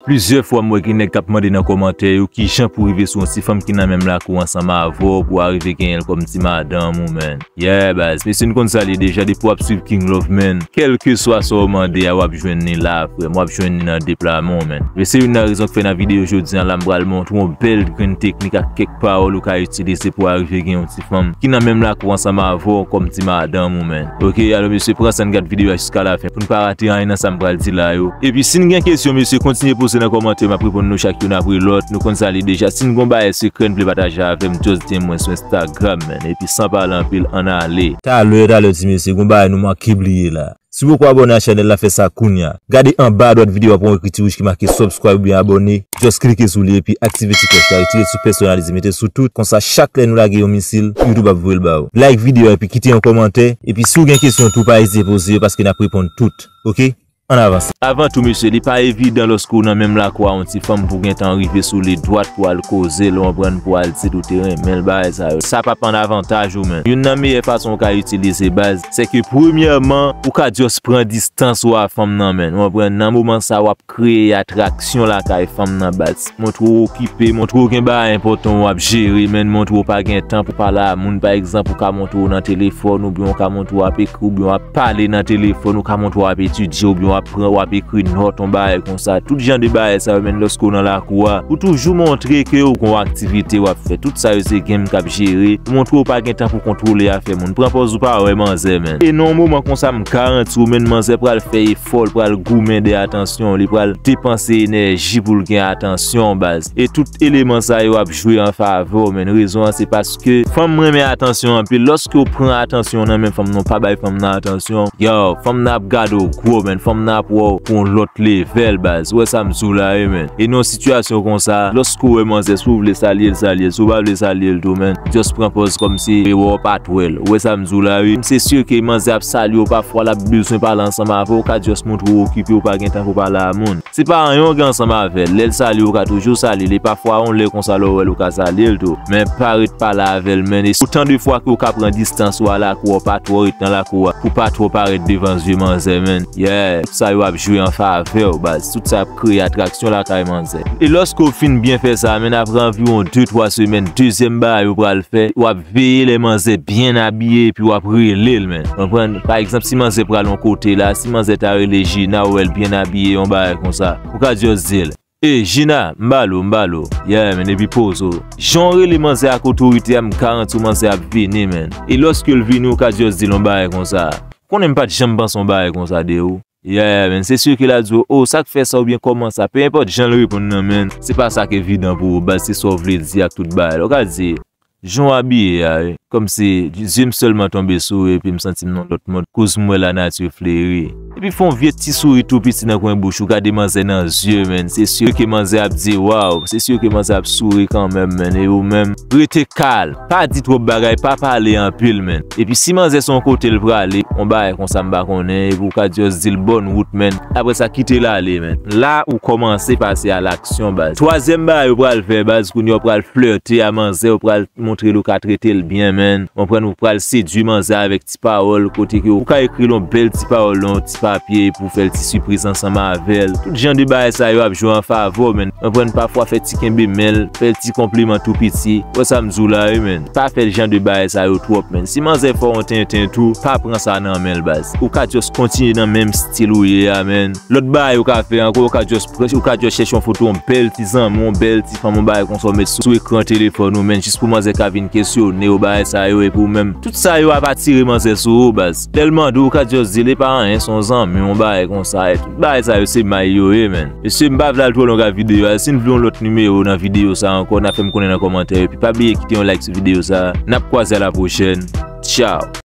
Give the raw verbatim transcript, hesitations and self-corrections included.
Plizyè fwa m wè gen nèg k ap mande nan kòmantè yo kijan pou rive sou yon ti fanm ki nan menm lakou ansanm avè w pou w arive genyen l kòm ti madanm ou, man. Yeah, baz. Mesye, n konn sa l ye deja, depi w ap swiv King Love, man. Kèlkeswa sa w mande a, w ap jwenn li la, frè m. W ap jwenn li nan deplwaman w, man. Men se youn nan rezon k fè nan videyo jodi a la, m pral montre w yon bèl grenn teknik ak kèk pawòl ou ka itilize pou w arive gen yon ti fanm ki nan menm lakou ansanm avè w kòm ti madanm ou, man. Oke, alò mesye, pran sa n gad videyo a jiska lafen pou n pa rate anyen nan sa m pral di la yo. Epi si n gen kesyon, mesye, kontinye poze nan kòmantè, m ap reponn nou chak youn apre lòt. Nou konn sa l ye deja. Si n gon bagay sekrè n vle pataje avè m, just D M mwen sou Instagram, man. Epi san pale anpil, ann ale. Talè, talè, ti mesye, gon bagay nou manke bliye la. Si w poko abòne a chanèl la, fè sa kounya. Gade anba adwat videyo a, w ap wè yon ekriti wouj ki make subscribe oubyen abòne. Just klike sou li epi aktive ti klòch la, retire l sou pèsonalize, mete l sou tout. Konsa, chak lè nou lage yon misil, YouTube ap voye l ba w. Like videyo a epi kite yon kòmantè. Epi si w gen kesyon tou, pa ezite poze yo paske n ap reponn tout. Oke? Ann avanse. Avan tou, mesye, li pa evidan lòske w nan menm lakou a yon ti fanm pou w gentan rive sou li dwat pou w al koze l, w konprann, pou w al di l ou te renmen l, bagay sa yo. Sa p ap ann avantaj ou, man. Youn nan meyè fason w ka itilize, baz, se ke premyèman, ou ka just pran distans ou a fanm nan, man. W konprann? Nan moman sa, w ap kreye atraksyon lakay fanm nan, baz. Montre w okipe, montre w gen bagay enpòtan w ap jere, man, montre w pa gen tan pou pale a moun, pa egzanp, ou ka montre w nan telefòn, oubyen w ka montre w ap ekri, oubyen w ap pale nan telefòn, ou ka montre w ap etidye, oubyen w ap pran, w ap ekri nòt, yon bagay konsa. Tout jan de bagay sa yo, man, lòske w nan lakou a, ou toujou montre ke w gon aktivite w ap fè. Tout sa yo se game k ap jere. Ou montre w pa gen tan pou kontwole afè moun. Pran pòz ou pa wè manzè, man. E nan yon moman konsa, m garanti w, man, manzè pral fè efò, l pral goumen de atansyon, li pral depanse enèji pou l gen atansyon, baz. E tout eleman sa yo ap jwe an favè w, man. Rezon an se paske fanm renmen atansyon anpil. Lòske w pran atansyon nan men fanm nan, w pa bay fanm nan atansyon, yo, fanm nan ap gade w gwo, man. Fanm nan ap wè w pou yon lòt level, baz. Ou wè sa m di w la, wi, man. E nan yon sitiyasyon konsa, lòske w wè manzè, si w vle salye l, salye l. Si w pa vle salye l tou, man, just pran pòz kòmsi e wè w pa t wè l. Ou wè sa m di w la, wi. Se si ke manzè ap salye w, pafwa l ap bezwen pale ansanm avè w, ou ka just montre w okipe, w pa gen tan pou pale a moun. Se pa anyen w gen ansanm avè l. Lè l salye w, ou ka toujou salye l. E pafwa, yon lè konsa, lè w wè l, ou ka salye l tou. Men pa ret pale avè l, man. E otan de fwa ke w ka pran distans ou a lakou a, pa twò ret nan lakou a, pou pa twò parèt devan zye manzè, man. Yeah, tout sa yo ap jwe an favè w, baz. Tout sa ap kreye atraksyon lakay manzè. E lòske w fin byen fè sa, man, apre anviwon de, twa semèn, dezyèm bagay ou pral fè, w ap veye lè manzè byen abiye epi w ap rele l, man. Konprann? Pa egzanp, si manzè pral yon kote la, si manzè ta rele Gina, ou wè l byen abiye, yon bagay konsa, ou ka just di l, "Ey, Gina, m ba l ou, m ba l ou." Yeah, man, epi poze w. Jan w rele manzè ak otorite a, m garanti w manzè ap vini, man. E lòske l vini, ou ka just di l yon bagay konsa, "Konnen m pa t janm panse yon bagay konsa de ou." Yeah, man, se si ke l ap di w, "O, sa k fè sa?" oubyen "Kòman sa?" Pe enpòt jan l reponn nan, man, se pa sa k evidan pou ou, baz, se sa w vle di ak tout bagay la. Ou ka di, "Jan w abiye a, wi, kòmsi zye m sèlman tonbe sou ou epi m santi m nan lòt mond, koz m wè lanati fleri." Epi fè yon vye ti souri tou piti nan kwen bouch ou, gade manzè nan zye, man. Se si ke manzè ap di, "Waw." Se si ke manzè ap souri kanmenm, man. E ou menm, rete kalm. Pa di twòp bagay, pa pale anpil, man. Epi si manzè se yon kote l prale, yon bagay konsa m pa konnen, epi ou ka just di l bòn wout, man. Apre sa, kite l ale, man. La, ou kòmanse pase a laksyon, baz. Twazyèm bagay ou pral fè, baz, kounye a ou pral flète a manzè, ou pral montre l ou ka trete l byen, man. Ou konprann, ou pral sedui manzè avèk ti pawòl, kote ke ou ka ekri l yon bèl ti pawòl nan yon ti papye pou fè l ti sipriz ansanm avè l. Tout jan de bagay sa yo ap jwe an favè w, man. Ou konprann, pafwa fè ti kenbe men l, fè l ti konpliman tou piti. Ou wè sa m di w la, wi, man. Pa fè jan de bagay sa yo twòp, man. Si manzè fè w yon tenten tou, pa pran sa nan men l, baz. Ou ka just kontinye nan menm stil ou ye a, man. Lòt bagay ou ka fè ankò, ou ka just pran, ou ka just chèche yon foto yon bèl ti zanmi, yon bèl ti fanm, yon bagay konsa, ou met sou, sou ekran telefòn ou, man, jis pou manzè ka vin kesyone w, bagay sa yo, epi ou menm. Tout sa yo ap atire manzè sou ou, baz. Lè l mande w, ou ka just di l, "E pa anyen, se yon zanmi, yon bagay konsa." E tout bagay sa yo, se may yo ye, man. Mesye, m pa vle al twò long ak videyo a. Si n vle yon lòt nimewo nan videyo sa ankò, n a fè m konnen nan kòmantè yo. Epi pa bliye kite yon like sou videyo sa. N ap kwaze a la pwochèn. Tchao.